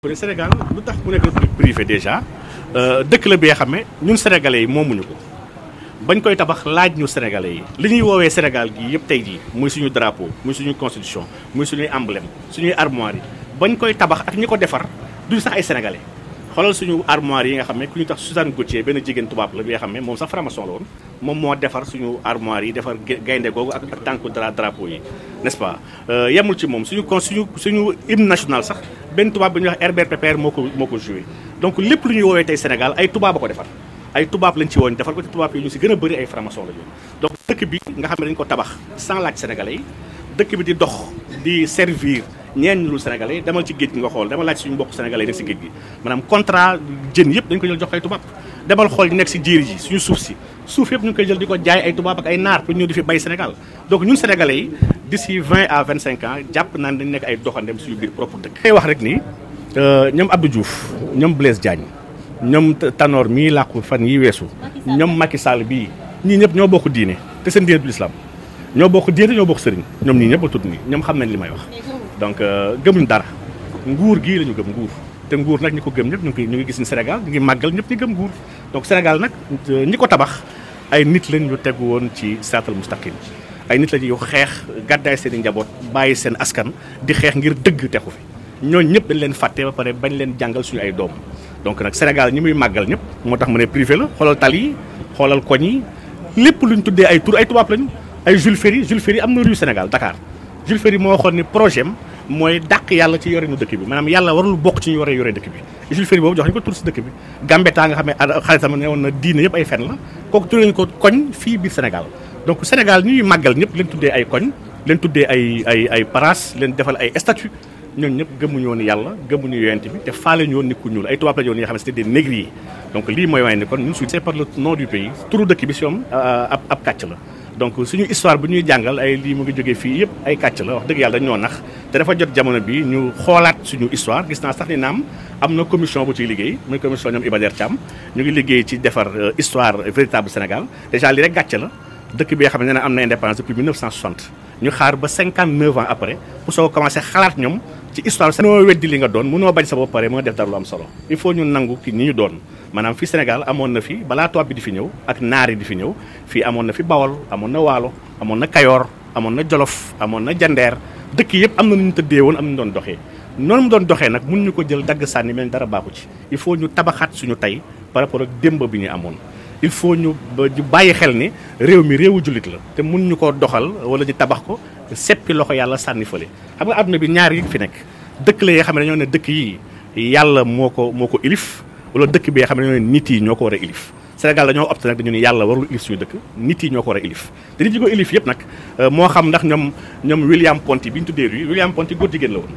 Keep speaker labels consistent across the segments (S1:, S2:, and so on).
S1: Le Sénégal lu tax mu nekk république privée déjà dëkk la bi nga xam ne ñun sénégalais yi moomuñu ko bañ koy tabax laaj ñu sénégalais yi li ñuy woowee Sénégal gi yëpp tey jii muy suñu drapeau muy suñu constitution muy suñuy emblème suñuy armoire yi bañ koy tabax ak ñi ko defar duñu sax ay sénégalais xoolal suñu armoire yi nga xam ne ku ñu tax Suzanne Gauthier benn jigéen tubaab la bi nga xam ne moom sax franc-maçon la woon moom moo defar suñu armoire yi defar gaynde googu ak tànku drapeau yi n'est-ce pas yemul ci moom suñu hymne national sax benn tubaab bi ñuy wax Herbert Pepper moo ko joué donc lépp lu ñuy woowee tey Sénégal ay tubaab a ko defar ay tubaab lañ ci woon defar ko te tubaab yi ñu si gën a bëri ay franc-maçon la ñu donc dëkk bi nga xam ne dañu ko tabax sans laaj sénégalais yi dëkk bi di dox di servir ñeen ñu dul sénégalais yi demal ci géej gi nga xool demal laaj suñu mbokk sénégalais yi nekk si géej gi maanaam contrat jën yëpp dañ ko jël jox ay tubaab demal xool ñu nekk si jéeri ji suñu suuf yëpp ñu ngi koy jël di ko jaay ay tubaab ak ay naar pour ñëw di fi bay Sénégal donc ñun sénégalais yi d'ici 20 à 25 ans jàpp naan dañ nekk ay doxandem suñu biir propre dëkk. tey wax rek ni ñoom Abdou Diouf ñoom Blaise Diagne ñoom Tanor mii làqu fan yi weesu ñoom Macky Sall bii ñii ñëpp ñoo bokk diine te seen diine du l'islam ñoo bokk diine ñoo bokk sëriñ ñoom ñii ñëpp a tudd nii ñoom xam nañ li may wax donc gëmuñ dara nguur gii la ñu gëm nguur te nguur nag ñi ko gëm ñëpp ñu ngi gis ni Sénégal ñu ngi màggal ñëpp ñi gëm nguur donc Sénégal nag ñi ko tabax ay nit lañ ñu tegu woon ci siraatal mustaqim ay nit lañu xeex gàddaay seen i njaboot bàyyi seen askan di xeex ngir dëgg texu fi ñooñu ñëpp dañ leen fàtte ba pare bañ leen jàngal suñu ay doom donc nag Sénégal ñi muy màggal ñëpp moo tax mu ne privé la xoolal tali yi xoolal koñ yi lépp luñ tuddee ay tur ay tubaab lañu ay Jules Ferry am na rue Sénégal Dakar Jules Ferry moo waxoon ni projet am mooy dàq yàlla ci yorinu dëkk bi maanaam yàlla warul bokk ci ñu war a yore dëkk bi Jules Ferry boobu jox nañu ko tur si dëkk bi Gambetta nga xam ne xaritam ne woon na diine yëpp ay fen la kooku tur nañu ko koñ fii biir Sénégal donc Sénégal ñuy màggal ñëpp leen tuddee ay koñ leen tuddee ay paraas leen defal ay statut ñooñu ñëpp gëmuñu woon yàlla gëmuñu yonent bi te faale ñu woon nit ku ñuul ay tubaab la ñu woon yoo xam ne c'était des négriers donc lii mooy wane ni kon ñun c'est par le nom du pays turu dëkk bi si yoom ab kàcc la donc suñu histoire bu ñuy jàngal ay lii mu ngi jógee fii yëpp ay kàcc la wax dëgg yàlla dañ ñoo nax te dafa jot jamono bi ñu xoolaat suñu histoire gis naa sax ni naam am na commission bu ciy liggéey muy commission ñoom Iba Der Thiam ñu ngi liggéey ci defar histoire véritable Sénégal déjà lii rek gàcc la dëkk bi nga xam ne am na indépendance depuis 1960 ñu xaar ba 59 ans après pour soo commencé xalaat ñoom ci histoire mënoo weddi li nga doon mënoo bañ sa bopp pare mën def dara lu am solo il faut ñu nangu ki ñi ñu doon maanaam fii Sénégal amoon na fi balaa tubaab bi di fi ñëw ak naar yi di fi ñëw fii amoon na fi Bawol amoon na Waalo amoon na Kayoor amoon na Jolof amoon na Jandeer dëkk yëpp am na nu ñu tëddee woon am na ñu doon doxee noonu mu doon doxee nag mun ñu ko jël dagg sànni mel dara baaxu ci il faut ñu tabaxaat suñu tey par rapport ak démb bi ñu amoon il faut ñu bàyyi xel ni réew mi réewu jullit la te mun ñu koo doxal wala ñu tabax ko seppi loxo yàlla sànni fële xam nga àdduna bi ñaar yi fi nekk dëkk la yoo xam ne dañoo ne dëkk yi yàlla moo ko ilif wala dëkk bi nga xam ne dañoo ne nit yi ñoo ko war a ilif Sénégal dañoo opté nag dañu ne yàlla warul ilif suñu dëkk nit yi ñoo ko war a ilif te nit yi ko ilif yëpp nag moo xam ndax ñoom William Ponty bi ñu tuddee rue William Ponty góor jigéen la woon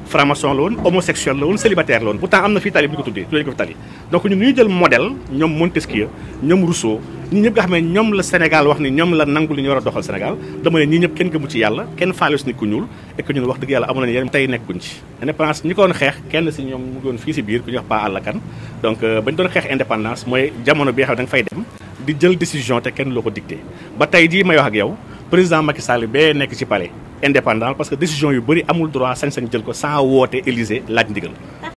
S1: franc-maçon la woon homosexuel la woon célibataire la woon pourtant am na fii tali bi ñu ko tuddee ko fi tali donc ñun ñuy jël modèle ñoom Montesquieu ñoom Rousseau ñi ñëpp nga xam ne ñoom la Sénégal wax ni ñoom la nangu li ñu war a doxal Sénégal dama ne ñii ñëpp kenn gëmu ci yàlla kenn faaleus nit ku ñuul et que ñun wax dëgg yàlla amoon nañu yeneen tey nekkuñ ci indépendance ñi ko doon xeex kenn si ñoom mu doon fii si biir ku ñuy wax Pa Alla Kane donc bañ doon xeex indépendance mooy jamono bi nga xam ne da nga fay dem di jël décision te kenn loo ko dicté ba tey jii may wax ak yow président Macky Sall bee nekk ci palais indépendant parce que décision yu bëri amul droit sañ-sañ jël ko sans woote Élysée laaj ndigal